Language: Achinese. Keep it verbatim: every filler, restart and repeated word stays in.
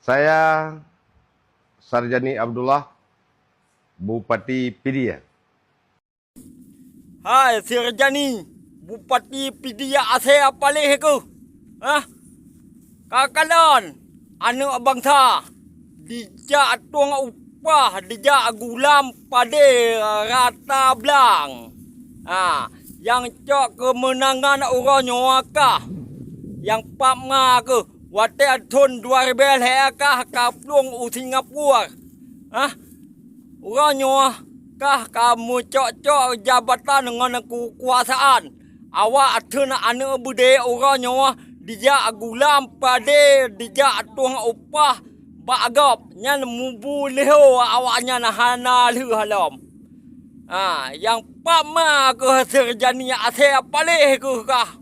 Saya Sarjani Abdullah, Bupati Pidie. Hai Sarjani, Bupati Pidie asai paléh keuh. Hah? Ka kalon aneuëk bansa dijak tueng upah, dijak gulam padé rata blang. Ha, nyang cok keumeunangan uroe nyoe kah, nyang pap ma keuh watée thon dua ribée lhée kah ka plueng u Singapura. Hah? Uroe nyoe kah ka meucok-cok jabatan ngon keukuasaan. Awak atheun aneuëk beudé uroe nyoe dijak gulam padé, dijak tueng upah bak gob, nyan mubu leuho awaknyan hana lheueh lom. Ha, nyang pap ma keuh Sarjani asai paléh keuh kah.